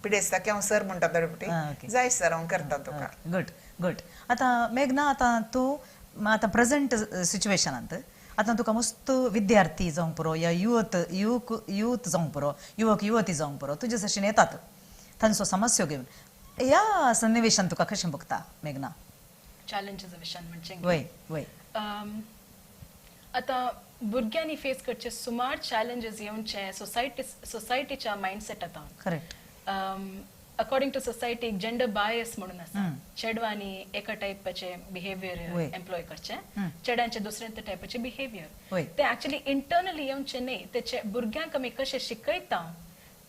पिडेस्ताक हांव सर म्हणटा थोडे फावटी जाय सर हांव करता तुका. Good good. आतां मेघना आतां तूं आतां प्रेजेंट सिच्युएशनांत आतां तुका मस्त विद्यार्थी जावंक पुरो या युवत युवक युवत जावंक पुरो युवक युवती जावंक पुरो तुजे सशीन येतात तांचो समस्यो घेवन ह्या सन्निवेशान तुका कशें भोगता मेघना? चॅलेंजीस विशयान म्हणचें वय वय आतां भुरग्यांनी फेस करचे सुमार चॅलेंजीस येवचे सोसायटी सोसायटीच्या मायंडसेटात. Correct. According to society gender bias म्हणून आसा. चेडवांनी एका टायपाचे बिहेवियर एम्प्लॉय करचे चेड्यांचे दुसऱ्या टायपाचे बिहेवियर ते एक्चुअली इंटरनली येवचे न्हय ते भुरग्यांक आमी कशें शिकयता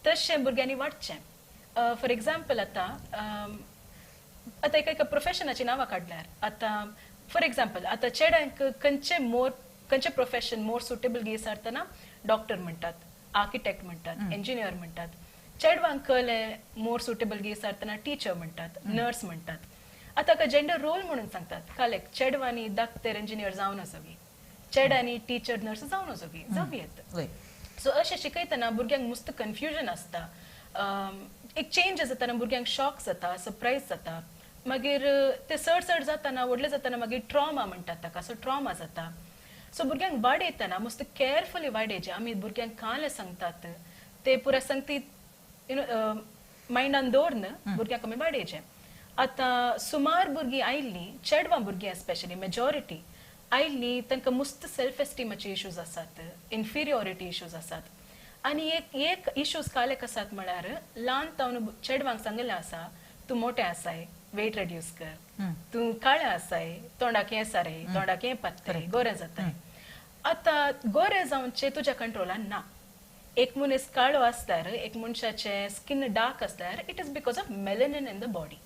तशें भुरग्यांनी वाडचें. फॉर एक्झाम्पल आतां आतां एका एका प्रोफेशनाची नांवां काडल्यार आतां फॉर एक्झाम्पल आतां चेड्यांक खंयचे मोर खंयचें प्रोफेशन मोर सुटेबल गी विचारतना डॉक्टर म्हणटात, आर्किटेक्ट म्हणटात, इंजिनियर म्हणटात. चेडवांक कळ्ळें मोर सुटेबल गी विचारतना टिचर म्हणटात, नर्स म्हणटात. आतां का जेंडर रोल म्हणून सांगतात कालेक चेडवांनी डाक्टर इंजिनियर जावन आसोगी चेड्यांनी टिचर नर्स जावन आसोगी जावं येत. सो अशें शिकयतना भुरग्यांक मस्त कन्फ्युजन आसता. एक चेंज जाताना भुरग्यांक शॉक जाता, सरप्रायज जाता. मागीर ते चड चड जाताना व्हडले जाताना मागीर ट्रॉमा म्हणटात ताका. सो ट्रॉमा जाता. सो भुरग्यांक वाडयतना मस्त केअरफुली वाडयचें. आमी भुरग्यांक कालें सांगतात ते पुराय सांगती you know मायंडान दवरून भुरग्यांक आमी वाडयचें. आतां सुमार भुरगीं आयिल्लीं चेडवां भुरगीं स्पेशली मेजॉरिटी आयिल्लीं तांकां मस्त सेल्फ एस्टिमाचे इश्यूज आसात, इन्फिरियोरिटी इश्यूज आसात. आनी एक एक इश्यूज कालेक आसात म्हळ्यार ल्हान तावन चेडवांक सांगिल्लें आसा तूं मोटें आसाय वेट रेड्यूस कर, तूं काळें आसाय तोंडाक हें सारे तोंडाक हें पत्ते गोरें जाताय. आतां गोरें जावचें तुज्या कंट्रोलान ना. एक मनीस काळो आसल्यार एक मनशाचें स्किन डार्क आसल्यार it is because of melanin in the body.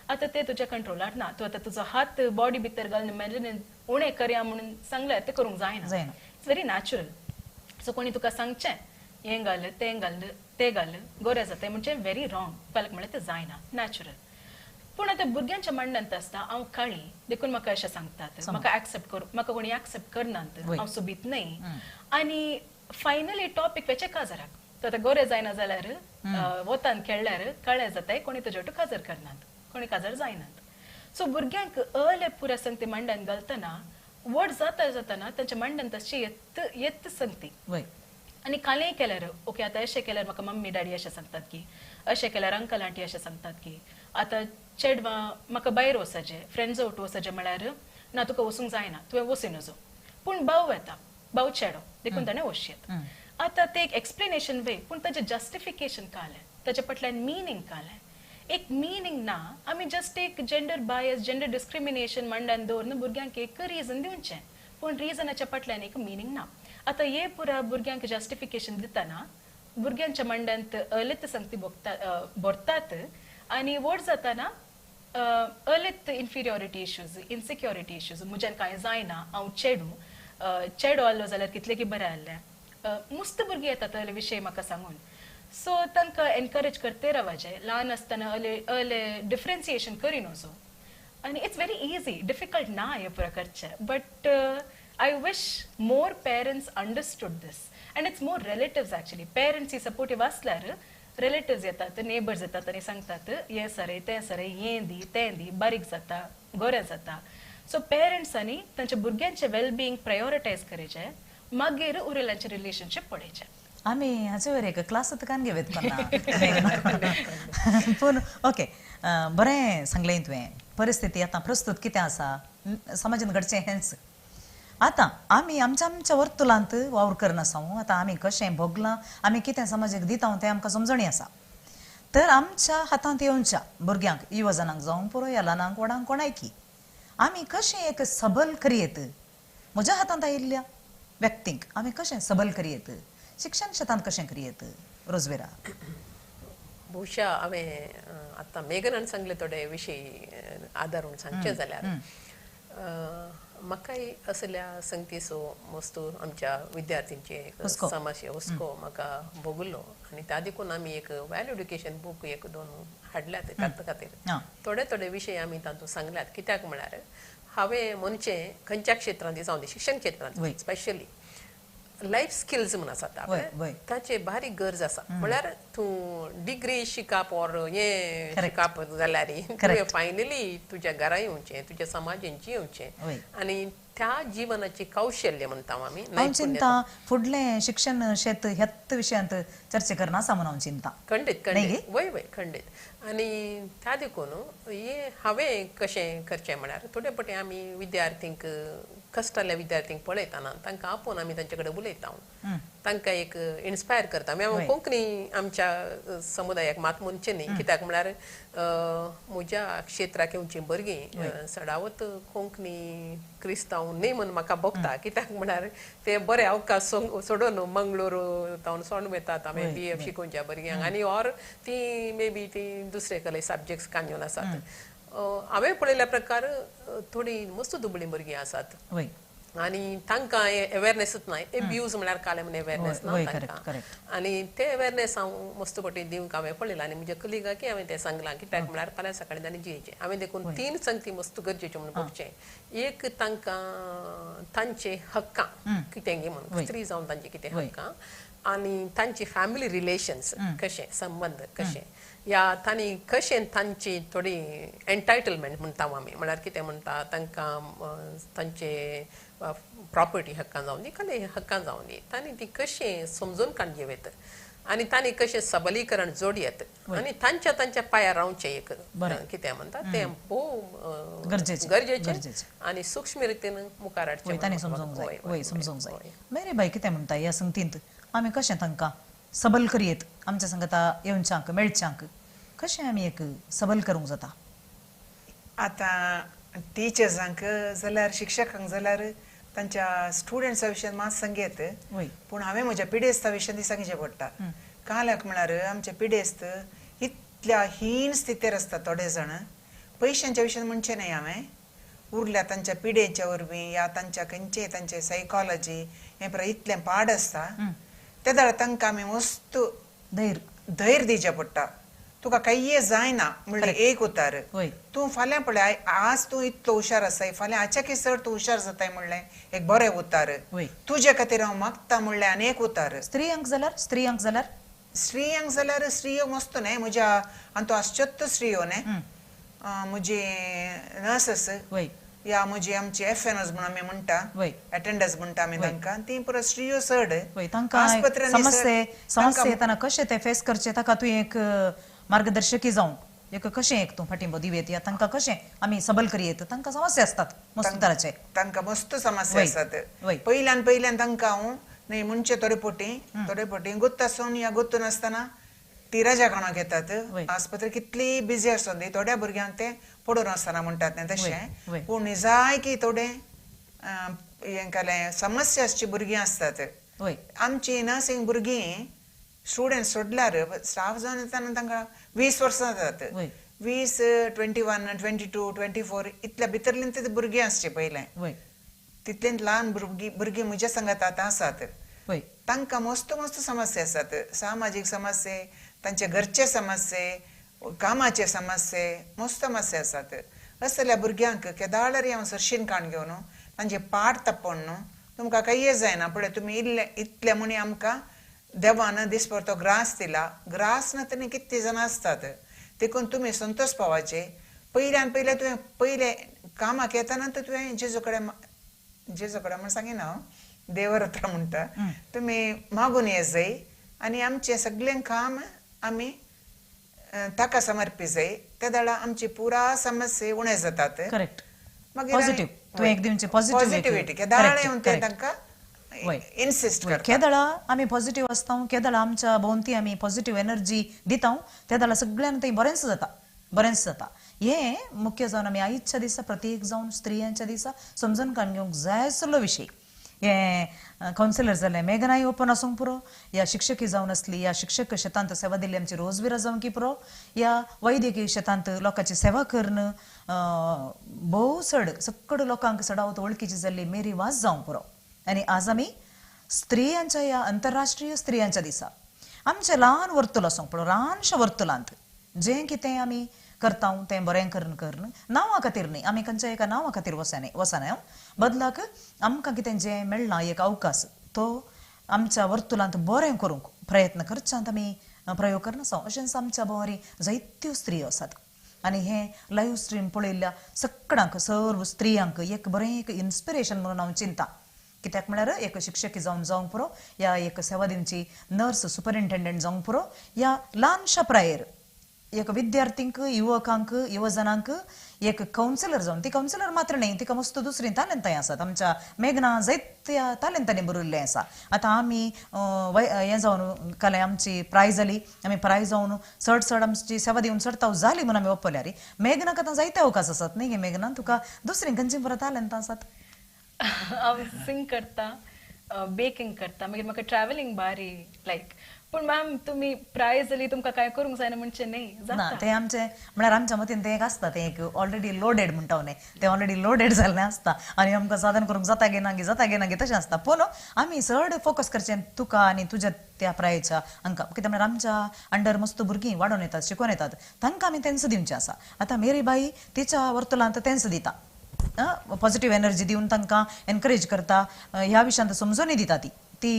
आतां तें तुज्या कंट्रोलार ना. तूं आतां तुजो हात बॉडी भितर घालून मेलेनिन उणें करया म्हणून सांगल्यार तें करूंक जायना. It's very natural. So कोणी तुका सांगचें हें घाल तें घाल तें घाल गोरें जाता म्हणजे व्हेरी रॉंग. पालक म्हळ्यार तें जायना नॅचरल. पूण आतां भुरग्यांच्या मांडणांत आसता हांव काळी देखून म्हाका अशें सांगतात म्हाका एक्सेप्ट करूं म्हाका कोणी एक्सेप्ट करनात हांव सोबीत न्हय. आनी फायनली टॉपीक वेचे काजराक तो आतां गोरे जायना जाल्यार वतान खेळ्ळ्यार काळे जाताय कोणी तुजे वटू काजर करनात कोणी काजर जायनात. सो भुरग्यांक अले पुराय संगती मांडान घालतना व्हड जाता जाताना तांच्या मांडान तशी येत येत संगती. आनी कालें केल्यार ओके आतां अशें केल्यार म्हाका मम्मी डॅडी अशें सांगतात की अशें केल्यार अंकल आंटी अशें सांगतात की आतां चेडवां म्हाका भायर वचचें फ्रेंड्स आवट वचचें म्हळ्यार ना तुका वचूंक जायना तुवें वचूं नजो. पूण भाव येता भाव चेडो देखून ताणें वचयेत. आतां तें एक एक्सप्लेनेशन वे पूण ताजें जस्टिफिकेशन कालें ताजे फाटल्यान मिनींग कालें एक मिनींग ना. आमी जस्ट एक जेंडर बायस, जेंडर डिस्क्रिमिनेशन मांडान दवरून भुरग्यांक एक रिजन दिवचें, पूण रिजनाच्या फाटल्यान एक मिनींग ना. आतां हे पुरा भुरग्यांक जस्टिफिकेशन दितना भुरग्यांच्या मांडांत अलित संगती भरतात आनी व्हड जाताना अलित इन्फिरियोरिटी इश्यूज, इनसिक्योरिटी इश्यूज, म्हज्यान कांय जायना, हांव चेडूं, चेडो आहलो जाल्यार कितलें की बरें आहलें, मस्त भुरगीं येतात अले विशय म्हाका सांगून. सो तांकां एनकरेज करते रावपाचें ल्हान आसतना, अले अले डिफरन्सिएशन करी न्हू. आनी it's very easy, difficult ना हें पुरा करचें, but I wish more parents understood this and it's more relatives actually. Parents he supportive आसल्यार रिलेटिव्स येतात, नेबर्स येतात आनी सांगतात हें सरे तें सरे, हें दी तें दी, बारीक जाता, गोरें जाता. सो पेरंट्सांनी तांच्या भुरग्यांचें वेलबिंग प्रायोरिटायज करचें, मागीर उरिल्ल्यांचें रिलेशनशीप पळयचें. आमी हाचे वयर एक क्लास कान घेवत पूण ओके, बरें सांगलें तुवें. परिस्थिती आतां प्रस्तुत कितें आसा समाजान घडचें हेंच. आतां आमी आमच्या आमच्या वर्तुलांत वावर करनासा, आतां आमी कशें भोगलां, आमी कितें समाजाक दिता तें आमकां समजणी आसा. तर आमच्या हातांत येवच्या भुरग्यांक, युवजनांक जावं पुरो, ह्या ल्हानांक व्हडांक कोणायकी आमी कशें एक सबल करयेत, म्हज्या हातांत आयिल्ल्या व्यक्तींक आमी कशें सबल करयेत, शिक्षण शेतांत कशें करयेत? रोजवेरा, बहुशा हांवें आतां मेघनान सांगले थोडे विशय आदारून सांगचें जाल्यार म्हाकाय असल्या संगतीचो मस्त आमच्या विद्यार्थ्यांचे एक समस्या हुस्को म्हाका भोगलो आनी त्या देखून आमी एक वॅल एड्युकेशन बूक एक दोन हाडल्यात ताच्या खातीर. थोडे थोडे विशय आमी तातूंत सांगल्यात. कित्याक म्हळ्यार हांवें म्हणचें खंयच्या क्षेत्रांत जावं दी, शिक्षण क्षेत्रांत स्पेशली लायफ स्किल्स म्हूण आसात ताचे बारीक गरज आसा. म्हळ्यार तूं डिग्री शिकप ऑर हें शिकप जाल्यार तुवें फायनली तुज्या घरा येवचें, तुज्या समाजांत येवचें आनी त्या जिवनाची कौशल्य म्हणटा आमी. हांव चिंता फुडलें शिक्षण शेत ह्याच विशयांत चर्चा करना आसा म्हणून हांव चिंता. खंडीत खंडीत, वय वय खंडीत. आनी त्या देखून हें हांवें कशें करचें म्हळ्यार थोडे पटे आमी विद्यार्थींक, कश्टाल्या विद्यार्थ्यांक पळयतना तांकां आपोवन आमी तांचे कडेन उलयता, तांकां एक इन्स्पायर करता. आमी कोंकणी आमच्या समुदायाक मात म्हणचें न्ही, कित्याक म्हळ्यार म्हज्या क्षेत्राक येवचीं भुरगीं चडावत कोंकणी क्रिस्तांव न्ही म्हूण म्हाका भोगता. कित्याक म्हळ्यार ते बरे अवकाश सोडून मंगळूर तावन सोडून वतात आमी बी एफ शिकोवच्या भुरग्यांक आनी ऑर ती मे बी ती दुसरे कले सब्जेक्ट्स कांजून आसात. हांवें पळयल्या प्रकार थोडीं मस्त दुबळीं भुरगीं आसात आनी तांकां अवेरनेसूच ना. एब्यूज म्हळ्यार कालें म्हूण अवेरनेस ना तांकां आनी ते अवेरनेस हांव मस्त पटी दिवंक हांवें पळयलां आनी म्हज्या कलिगाकय हांवें तें सांगलां. कित्याक म्हळ्यार फाल्यां सकाळीं तांणी जियेचें. हांवें देखून तीन संगती मस्त गरजेच्यो म्हूण बघचें. एक तांकां तांचे हक्कां कितें म्हूण, स्त्री जावन तांचे कितें हक्कां आनी तांची फॅमिली रिलेशन्स कशें, संबंद कशें, या तांणी कशें तांची थोडी एन्टायटलमेंट म्हणटा आमी, म्हळ्यार कितें म्हणटा तांकां तांचे प्रॉपर्टी हक्कां जावं दी, कले हक्कां जावं दी, तांणी ती कशें समजून काडचे वयता आनी तांणी कशें सबलीकरण जोडयेत आनी तांच्या तांच्या पांयार रावचें एक कितें म्हणटा तें भोव गरजेचें आनी सूक्ष्म रितीन मुखार हाडचें. तांणी समजूंक जाय, वय समजूंक जाय. मेरे बाय कितें म्हणटा ह्या संगतींत आमी कशें तांकां सबल करयेत, आमच्या संगता येवच्यांक मेळच्यांक कशें आमी एक सबल करूंक जाता? आतां टिचर्सांक जाल्यार शिक्षकांक जाल्यार तांच्या स्टुडंट्सा विशयान मात सांगयेत, पूण हांवें म्हज्या पिडेस्ता विशयान ती सांगचें पडटा. काल्याक म्हळ्यार आमचे पिडेस्त इतल्या हीण स्थितीर आसता थोडे जाण, पयशांच्या विशयान म्हणचें न्हय हांवें, उरल्या तांच्या पिडेच्या वरवीं या तांच्या खंयचे तांचे सायकोलॉजी हें पळय इतलें पाड आसता. ते जाल्यार तांकां आमी मस्त धैर्य दिवचें पडटा. तुका कांय जायना म्हणल्यार एक उतार, तूं फाल्यां पळय आज तूं इतलो हुशार आसाय, फाल्यां हाच्याकी चड तूं हुशार जाताय म्हणलें एक बरें उतार, तुजे खातीर हांव मागता म्हणलें आनी एक उतार. स्त्रियांक जाल्यार, स्त्रियांक जाल्यार, स्त्रियांक जाल्यार स्त्रियो मस्त न्हय म्हज्या आनी तो आसच्योच स्त्रियो न्हय, म्हजी नर्सस या म्हजी आमची एफ एन ओज म्हूण आमी म्हणटा, अटेंडर्स म्हणटा आमी तांकां, ती पुरो स्त्रियो चड समस्या येतना कशें ते फेस करचें ताका तूं एक मार्गदर्शकी जावन एक कशें एक तूं फाटिंबो दिवयेत या तांकां कशें आमी सबल करयेत? तांकां समस्या आसतात मस्त तराचे, तांकां मस्त समस्या आसतात. पयल्यान पयल्यान तांकां हांव न्हय म्हणचें थोडे पोटी थोडे पोटी गुत्त आसून या गुत्त नासतना ती रजा काणूंक येतात. आस्पत्रे कितली बिजी आसूं दी, थोड्या भुरग्यांक ते पडून आसतना म्हणटात न्ही तशें, पूण जाय की थोडे हें समस्या आसची भुरगीं आसतात. आमची नर्सिंग भुरगीं स्टुडंट सोडल्यार स्टाफ जावन येतना तांकां 20 वर्सां जातात, 20, 21, 22, 24 इतल्या भितरलीं ते भुरगीं आसची पयलें. तितलीं ल्हान भुरगीं म्हज्या सांगात आतां आसात. तांकां मस्त मस्त समस्या आसात, सामाजीक समस्ये, तांचे घरचे समस्ये, कामाचे समस्ये, मस्त समस्या आसात. असल्या भुरग्यांक केदाळारी हांव सरशीन काण घेवन तांचे पाट तप्पोवन न्हू, तुमकां कांय जायना पळय, तुमी इल्ले इतले म्हणी आमकां देवान दिसभर तो ग्रास दिला, ग्रास ना तरी कितली जाणां आसतात, देखून तुमी संतोष पावाचे. पयल्यान पयलें तुवें पयलें कामाक येतना तर तुवें जेजू कडेन, जेजू कडेन म्हण सांगिना हांव, देवर म्हणटा, तुमी मागून ये जाय आनी आमचें सगळें काम आमी ताका समर्पी जाय, त्या वेळार आमची पुरा समस्या उणें जातात. करेक्ट. मागीर पॉझिटिव्हिटी केदाळा येवन ते तांकां इन्सिस्ट करता. केदळा आमी पॉझिटिव्ह आसता, केदळा आमच्या भोंवती आमी पॉझिटिव्ह एनर्जी दिता, त्या वेळार सगळ्यांक तें बरेंच जाता, बरेंच जाता. हें मुख्य जावन आमी आयच्या दिसा प्रत्येक जावन स्त्रियांच्या दिसा समजून काडून घेवंक जाय आसलो विशय. हें कावन्सिलर जालें मेघनाय ओपन आसूंक पुरो, या शिक्षकी जावन आसली, या शिक्षक शेतांत सेवा दिल्ली आमची रोजविरा जावंक पुरो, या वैद्यकीय शेतांत लोकांची सेवा करून भोव चड सकड लोकांक चडावत वळखीची जाल्ली मेरी वाज जावंक पुरो. आनी आज आमी स्त्रियांच्या ह्या अंतरराष्ट्रीय स्त्रियांच्या दिसा आमचें ल्हान वर्तुल आसूंक पुरो, ल्हानशें वर्तुलांत जें कितें आमी करता तें बरें करून करून नांवा खातीर न्ही, आमी खंयच्या एका नांवा खातीर वचना, बदलाक आमकां कितें जें मेळ्ळां एक अवकाश तो आमच्या वर्तुलांत बरें करूंक प्रयत्न करच्यांत आमी प्रयोग करनासा. अशेंच आमच्या भोंवरी जायत्यो स्त्रियो आसात आनी हें लायव्ह स्ट्रीम पळयल्ल्या सगळ्यांक सर्व स्त्रियांक एक बरें एक इन्स्पिरेशन म्हणून हांव चिंता. कित्याक म्हळ्यार एक शिक्षकी जावन जावंक पुरो, या एक सेवा दिवची नर्स सुपरिंटेंडंट जावंक पुरो, या ल्हानशा प्रायेर एक विद्यार्थींक, युवकांक, युवजनांक एक कावन्सिलर जावन, ती कावन्सिलर मात्र न्ही, तिका मस्त दुसरीं तालेंतांय आसात. आमच्या मेघना जायत्या तालेंतांनी बरयल्लें आसा. आतां आमी हें जावन काल आमची प्राय जाली, आमी प्राय जावन चड चड आमची सेवा दिवन चडताव जाली म्हूण आमी ओपल्यार मेघनाक आतां जायते अवकाश आसात न्ही गे मेघना, तुका दुसरीं खंयची परत तालेंतां आसात? हांव सिंग करता, बेकिंग करता, मागीर म्हाका ट्रॅव्हलिंग बारी लायक. पूण मॅम तुमी प्राय जाली तुमकां कांय करूंक जायना म्हणचें न्ही ना, तें आमचें म्हळ्यार आमच्या मतीन तें एक आसता, तें एक ऑलरेडी लोडेड म्हणटा न्ही, तें ऑलरेडी लोडेड जाल्लें आसता आनी आमकां साधन करूंक जाता गे ना गे, जाता गे ना गे तशें आसता. पूण आमी चड फोकस करचें तुका आनी तुज्या त्या प्रायेच्या हांकां, कित्याक म्हळ्यार आमच्या अंडर मस्त भुरगीं वाडोवन येतात, शिकोवन येतात, तांकां आमी तेंच दिवचें आसा. आतां मेरी बाई तिच्या वर्तुलांत तेंच दिता, पॉझिटिव्ह एनर्जी दिवन तांकां एनकरेज करता, ह्या विशयांत समजूनय दिता. ती ती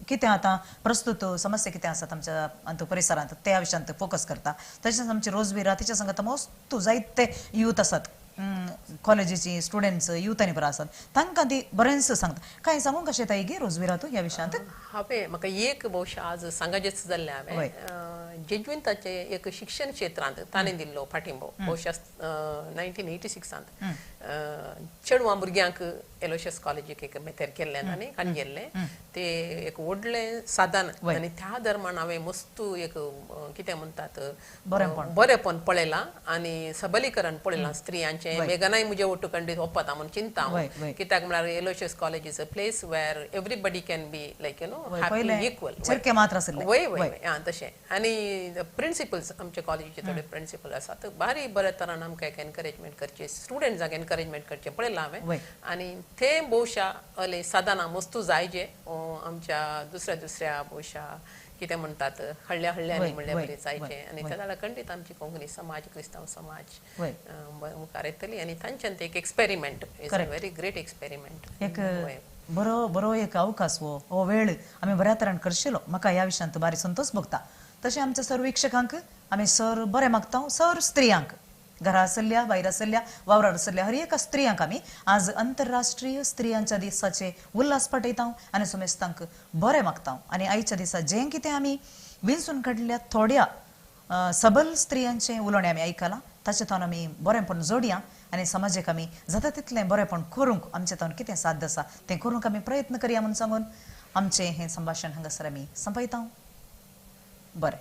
कितें आतां प्रस्तुत समस्या कितें आसात आमच्या परिसरांत त्या विशयांत फोकस करता. तशेंच आमची रोजविरा तिच्या सांगता मस्त जायते यूथ आसात, कॉलेजीची स्टुडंट्स यूथ आनी बरें आसात, तांकां ती बरेंच सांगता. कांय सांगूंक कशें येता गे रोजविरा तूं ह्या विशयांत? हांवें म्हाका एक भोवशा आज सांगाचेंच जाल्लें, हांवें जेज्विंताचे एक शिक्षण क्षेत्रांत ताणें दिल्लो फाटिंबो भोवशा 1986 चेडवां भुरग्यांक एलोशियस कॉलेजीक एक मेतेर केल्लें आनी काडून गेल्लें, ते एक व्हडलें साधन आनी त्या दरम्यान हांवें मस्त एक कितें म्हणटात बरेंपण पळयलां आनी सबलीकरण पळयलां स्त्रियांचें. मेघनाय म्हजे ओटू खंडीत ओपता म्हूण चिंता हांव, कित्याक म्हळ्यार Aloysius college is a place where everybody can be like you know happy equal, वय वय आं तशें. आनी प्रिंसिपल्स आमच्या कॉलेजीचे थोडे प्रिंसिपल आसात बारी बऱ्या तरान आमकां एक एनकरेजमेंट करचें, स्टुडंट्सांक एनकरेजमेंट करचें पळयलां हांवें. आनी ते भोवशा अले साधनां मस्तू जायजे आमच्या दुसऱ्या दुसऱ्या भोवशा कितें म्हणटात हळ्ळ्या हळ्ळ्यांनी म्हणल्यार बरें जायचें. आनी त्या जाल्यार खंडीत आमची कोंकणी समाज, क्रिस्तांव समाज मुखार येतली आनी तांच्यान ते एक experiment is a very great experiment, एक बरो बरो एक अवकाश हो वेळ आमी बऱ्या तरान करशिलो. म्हाका ह्या विशयांत बारी संतोष भोगता. तशें आमच्या सर्व वीक्षकांक आमी सर बरें मागता, सर स्त्रियांक घरा आसल्या, भायर आसल्या, वावरार आसल्या हर एका स्त्रियांक आमी आज अंतरराष्ट्रीय स्त्रियांच्या दिसाचे उल्हास पाठयता आनी सुमेस्तांक बरें मागता. आनी आयच्या दिसा जें कितें आमी विंचून काडल्या थोड्या सबल स्त्रियांचें उलोवणें आमी आयकलां, ताचे तावन आमी बरेंपण जोडया आनी समाजेक आमी जाता तितलें बरेंपण करूंक आमचे तावन कितें साध्य आसा तें करूंक आमी प्रयत्न करया म्हूण सांगून आमचें हें संभाशण हांगासर आमी संपयता. बरें.